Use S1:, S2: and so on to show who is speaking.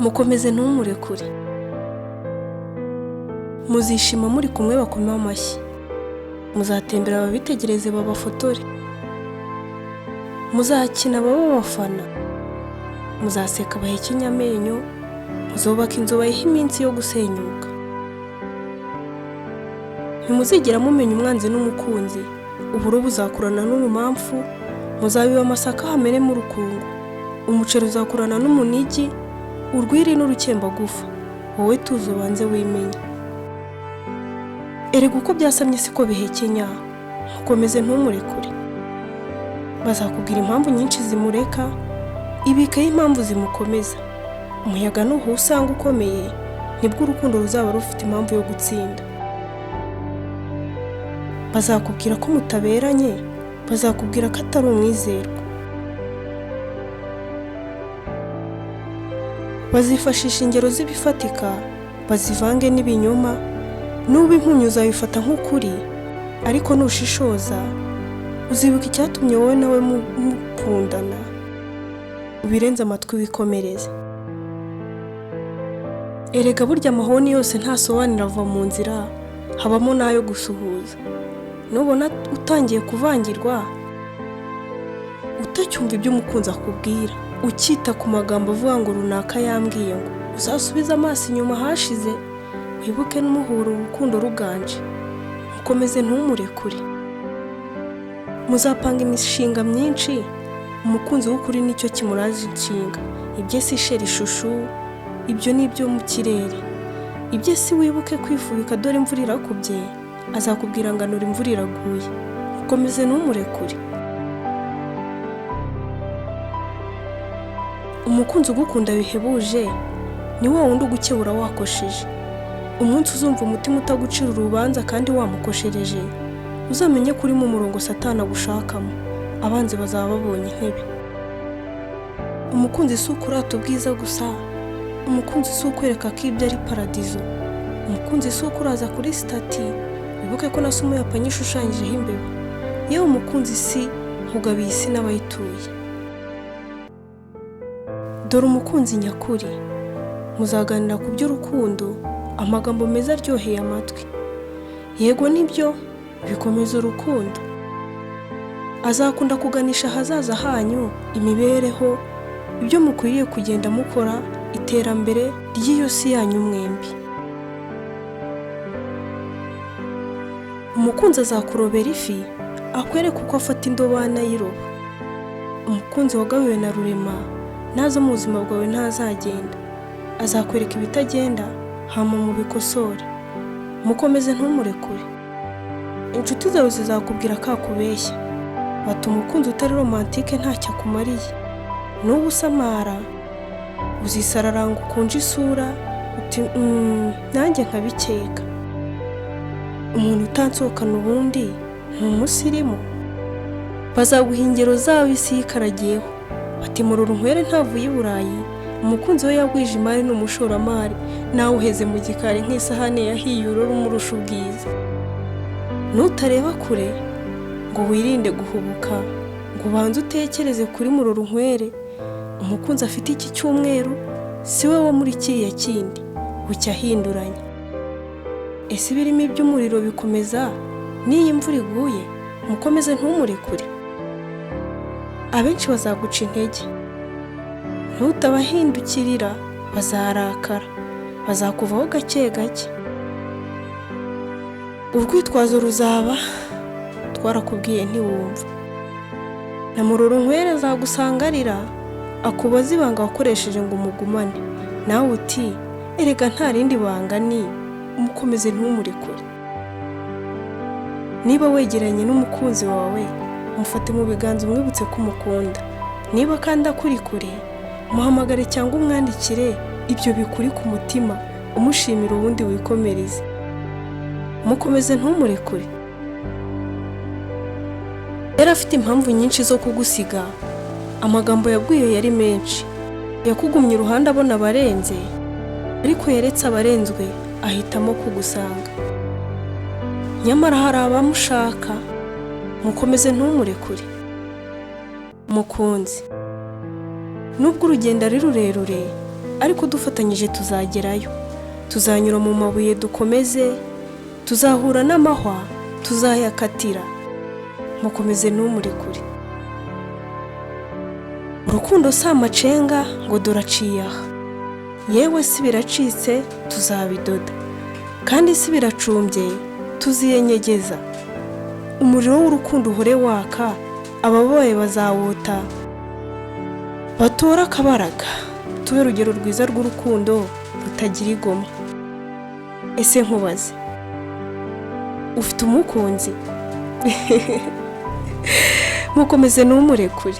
S1: Mukomeze ntumurekure. Muzishima muri kumwe bakome amashyi. Muzatembera babitegereze babafotore. Muzakina babe abafana. Muzaseka bahekenye amenyo, muzubaka inzu bayihe iminsi yo gusenyuka. Ntimuzigera mumenya umwanzi n'umukunzi, uburo buzakurana n'urumamfu, muzabiba amasaka hameremo urukungu, umuceri uzakurana n'umunigi, urwiri n'urukembagufa, wowe tuza ubanze wimenye. Erega uko byasamye siko bihekenya, mukomeze ntumurekure. Bazakubwira impamvu nyinshi zimureka, ibikeho impamvu zimukomeza. Umuyaga nuhuha usanga ukomeye, nibwo urukundo ruzaba rufite impamvu yo gutsinda. Bazakubwira ko mutaberanye, bazakubwira ko atari umwizerwa. Bazifashisha ingero z'ibifatika, bazivange n'ibinyoma, nuba impumyi uzabifata nk'ukuri, ariko nushishoza uzibuka icyatumye wowe nawe mukundana, ubirenze amatwi wikomereze. Erega burya amahoni yose ntasobanura ava mu nzira, habamo n'ayo gusuhuza. Nubona utangiye kuvangirwa, utacyumva ibyo umukunzi akubwira, ukita ku magambo avuga ngo runaka yambwiye ngo, uzasubize amaso inyuma ahashize, wibuke n'umuhuro urukundo ruganje. Mukomeze ntumurekure. Muzapanga imishinga myinshi, umukunzi w'ukuri nicyo kimuraza inshinga. Ibye si sheri ishushu, ibyo ni ibyo mu kirere. Ibye si wibuke kwifubika dore imvura irakubye, azakubwira ngo anura imvura iraguye. Mukomeze ntumurekure. Umukunzi ugukunda bihebuje ni wa wundi ugukebura wakosheje. Umunsi uzumva umutima utagucira urubanza kandi wamukoshereje, uzamenye ko uri mu murongo satani agushakamo, abanzi bazaba babonye intebe. Umukunzi si ukurata ubwiza gusa, umukunzi si ukwereka ko ibyo ari paradizo, umukunzi si ukuraza kuri sitati, wibuke ko na se umuyapanya ishushanyijeho imbeba. Yewe umukunzi si nkugabiye isi n'abayituye. Dore umukunzi nyakuri, muzaganira ku by'urukundo, amagambo meza aryoheye amatwi. Yego nibyo bikomeza urukundo. Azakunda kuganisha ahazaza hanyu, imibereho, ibyo mukwiriye kugenda mukora, iterambere ry'iyo si yanyu mwembi. Umukunzi azakurobera ifi, akwereke uko afata indobani ayiroba. Umukunzi wagabiwe na Rurema, naza mu buzima bwawe ntazagenda. Azakwereka ibitagenda, hama mubikosore. Mukomeze ntumurekure. Inshuti zawe zizakubwira ko akubeshya, bati umukunzi utari romantike ntacyo akumariye. Nuba usamara, uzisararanga ukunje isura, uti nanjye nkabikeka. Umuntu utansohokana ubundi ni umusirimu. Bazaguha ingero zabo isi yikaragiyeho, bati murora unywere ntavuye i Burayi, umukunzi we yagwije imari ni umushoramari, nawe uheze mu gikari nk'isahani yahiye urora umurusha ubwiza. Nutareba kure ngo wirinde guhubuka, ngo ubanze utekereze kuri murora unywere, umukunzi afite iki cyumweru si we wo muri kiriya kindi, bucya ahinduranya. Ese ibirimo iby'umuriro bikomeza n'iyo imvura iguye? Mukomeze ntumurekure. Abenshi bazaguca intege, nutabahindukirira bazarakara, bazakuvaho gake gake. Urwitwazo ruzaba twarakubwiye ntiwumva. Na murora unywere azagusanga arira, akubaze ibanga wakoresheje ngo umugumane, nawe uti erega nta rindi banga ni mukomeze ntumurekure. Niba wegeranye n'umukunzi wawe, mufate mu biganza umwibutse ko umukunda. Niba kandi akuri kure, muhamagare cyangwa umwandikire ibyo bikuri ku mutima, umushimira ubundi wikomereze. Mukomeze ntumurekure. Yari afite impamvu nyinshi zo kugusiga, amagambo yabwiye yari menshi. Yakugumye iruhande abona abarenze, ariko yaretse abarenzwe ahitamo kugusanga. Nyamara hari abamushaka, mukomeze ntumurekure. Mukunzi, nubwo urugendo ari rurerure, Ariko dufatanyije tuzagerayo. Tuzanyura mu mabuye dukomeze, tuzahura n'amahwa tuzayakatira. Mukomeze ntumurekure. Urukundo si amacenga ngo dore aciye aha. Yewe si biracitse tuzabidoda, kandi si biracumbye tuziyenyegeza. Umuriro w'urukundo uhore waka, ababaye bazawota batore akabaraga, tube urugero rwiza rw'urukundo rutagira igoma. Ese nkubaze, ufite umukunzi? Mukomeze ntumurekure.